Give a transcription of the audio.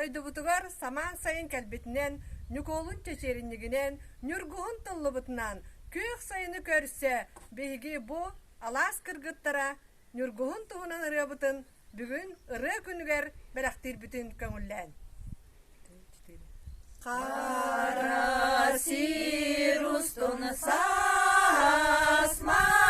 Дойдубутугар самаан сайын кэлбитинэн, Ньукуолун чэчиэринньигинэн, Ньургуһун тыллыбытынан күөх сайыны көрсө биһиги бу алаас кыргыттара Ньургуһун туһунан ырыабытын бүгүн ырыа күнүгэр бэлэхтиирбитин көҥүллээн. Хара сир устун саас ма.